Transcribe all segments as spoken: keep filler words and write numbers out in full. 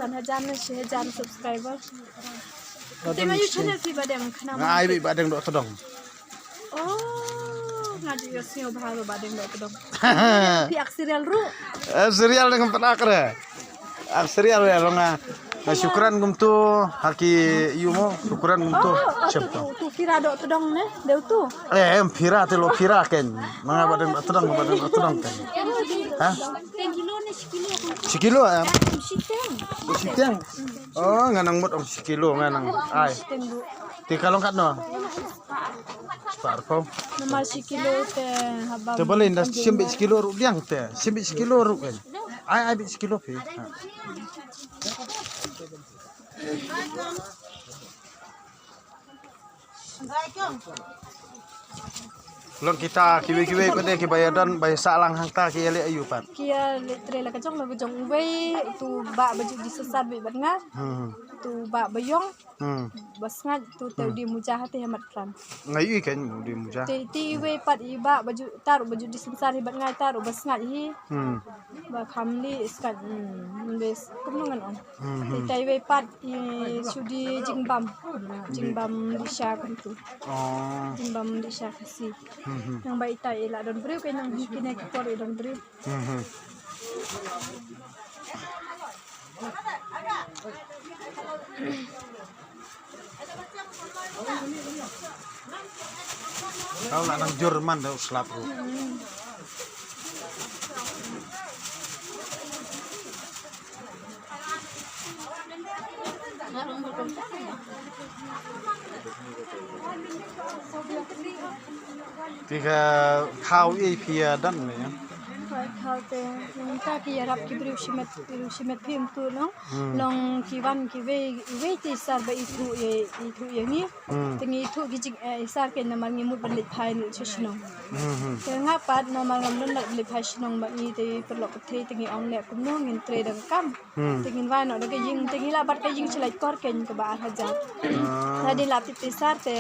San hajar ne shi hajar subscriber. Te nga ïoh channel phi Bah Deng khana. Nga ai beit Bah Deng Dohtdong. Oh, nga ju ïohsngew bha ruh Bah Deng Dohtdong. Phi ak serial ruh. Eh, serial dang pynah kre. Ak serial ruh long nga. Nga shukran kumto ha ki ïu mo, shukran kumto. Oh, oh, shep tu, tu, tu Phira Dohtdong ne, deu tu. Eh, em Phira te lo Phira ken. Nga Bah Deng Dohtdong, Bah Deng Dohtdong ken. Ha? Shi kilo, em. Shiteng. Oh, nga nang mut ong shi kilo, nga nang ai. Te ka long katno? Spah arphew. Namar shi kilo te haba. Te balei nda shim beit shi kilo ruh biang te. Shim beit shi kilo ruh kan. Ai, ai beit shi kilo phi. Ha. Long kita kiwei kiwei pat de kiba ïadon ba ïasah lang hangta ki ïaleh aïu pat? Ki ïaleh trei la ka jong la ka jong uwei, utu bah ba ju di sesat beit bad nga. Hmm. Utu bah ba ïong. Hmm. Ba sngaid utu te u dei muja ha te ha mat pran. Nga ïohi kein u dei muja. Te te iwei pat i bah ba ju tar ba ju di sensar hi bad nga tar ba sngaid hi. Hmm. Ba kham li skat, hmm, bes kumno ngan ong. Hmm. Te tai wei pat i shu di jingbam. Jingbam di sha kumtu. Oh. Jingbam di sha Khasi. Hmm. Nang ba ita i la don briew kein nang kine ki por i don briew. Hmm. Kau lah nang jur man da u slap ruh. Phi ka khaw ei phi ïa don ne? Khaw te nangta ki ïarap ki briew shimet, briew shimet phi umtu no. Hmm. Long ki wan kiwei, iwei te i sar ba ithuh ïa, ithuh ïa ngi. Hmm. Te ngi ithuh ki jing, eh, i sar kein namar ngi mut ban leit phai noh sha shnong. Hmm, hmm. Te nga pat namar ngam don leit phai shnong bad ngi te paralok ka thei te ngi ong leh kumno ngin trei da ka kam. Hmm. Te ngin wan noh da ka ïing, te ngi lah bat ka ïing sha Laitkor kein kaba ar hajar. Ah. Te dei lah tip te sar te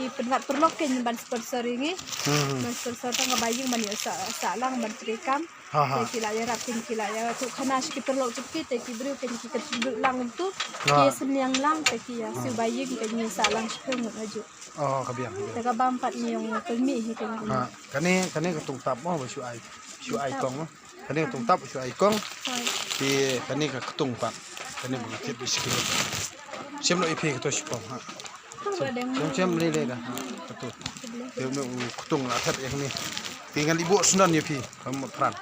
i pynwad paralok kein ban sponsor ïa ngi. Hmm. Ban sponsor tang kaba ïing ban ïoh sah, sah lang ban trei kam. Ha, ha. Te ki la ïarap kein ki la ïathuh khana sha ki paralok jong ki te ki briew kein ki kynduh lang kumtu. Ha. Ki ïasynñiang lang te ki ïa siew ba ïing kein ngi sah lang shiphew ngut hajuh. Oh, ka biang. Te ka bam pat ngi ong pynmih hi kein. Ha, kane, kane ka tungtap mo ba shu ai. Shu ai kong mo. Kane ka tungtap shu ai kong. Te kane ka ktung pat. Kane ba ngi tip beit shi kilo. Shem noh ïa phi kato shipong ha. Shem shem lei lei da ha. Kato. Te u ktung la thep ïa kane. Te ngan ïa buh snon ïa phi. Ka mut pran.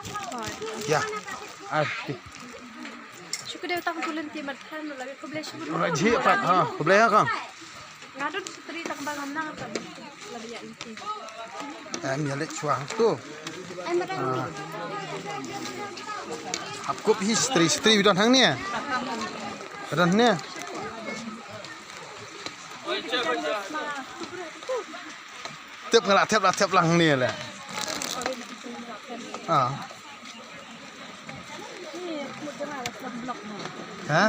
Ïa. Ai. Shu ka dei tang tu lynti mat pran la khublei shu. Ora ji pat ha. Khublei ha kong. Nga don stri tang ba ngam nang ka la ïa inti. Em ïa leit shuwa tu. Ah. Hap kup hi stri, stri don hangne. Don hangne. Tep nga la thep la thep lang hangne le. Ah. Ha?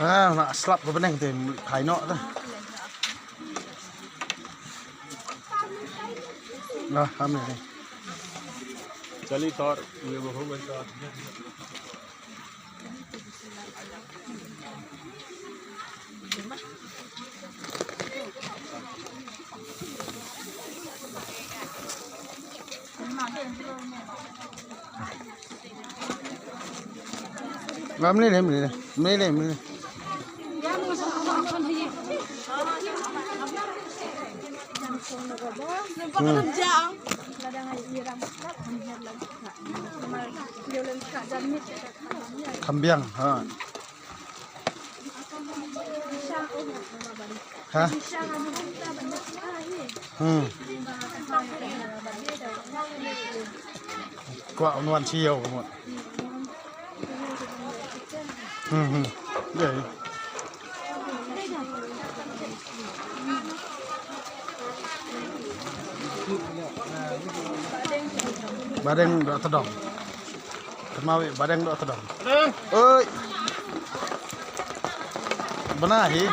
Ah, na slap ka bneng te phai noh te. Ah, ham ni. Chali tor, ye wo ho gaya. Mlei lei, mlei lei, mlei lei, mlei lei. Hmm. Kham biang, ha. Ha? Hmm. Kwah un wan sha ïew ka mut. Hmm, hmm. Ïa, ïa. Badeng doh tdong. Kynmaw ïa badeng doh tdong. Oi. Bana hi.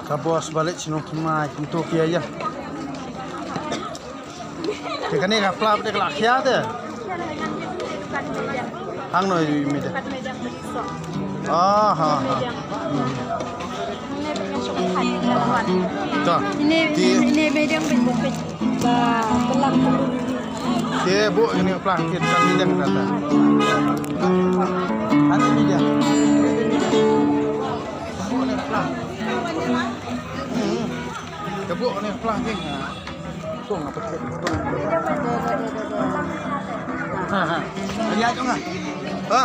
Ka bos balei shnong Thymmai kumto ki ïa. Te kane ka pla te ka la khia te. Hangno ïa i mei de. Ah ha ha. Ta. Ine ine mei de. Ba, ba lang. Te buh ine pla, te kan midang kata. Kan midang. Te buh ine pla. Hmm. Te buh ine pla, te. Kong apa te? Ha ha. Dia tu ngah. Ha.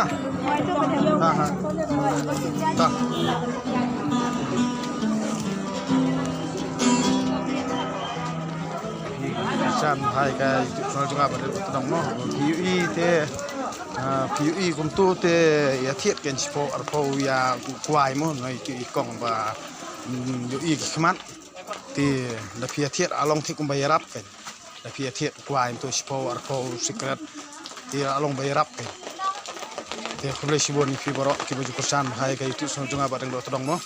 Ha ha. Ha. Phi kyrchan bha ïa ka YouTube channel jong nga Badeng doh tdong mo. Phi ïohi te, ah, phi ïohi kumto te ïa thied kein shiphew arphew ïa u kwai mo, noi ki i kong ba, mm, ïohi ki khmat. Te da phi ïa thied along te kumba ïarap kein. Da phi ïa thied u kwai kumto shiphew arphew secret. Te along ba ïarap kein. Te khublei shibun ïa phi baroh kiba ju kyrchan bha ïa ka YouTube channel jong nga Badeng doh tdong mo.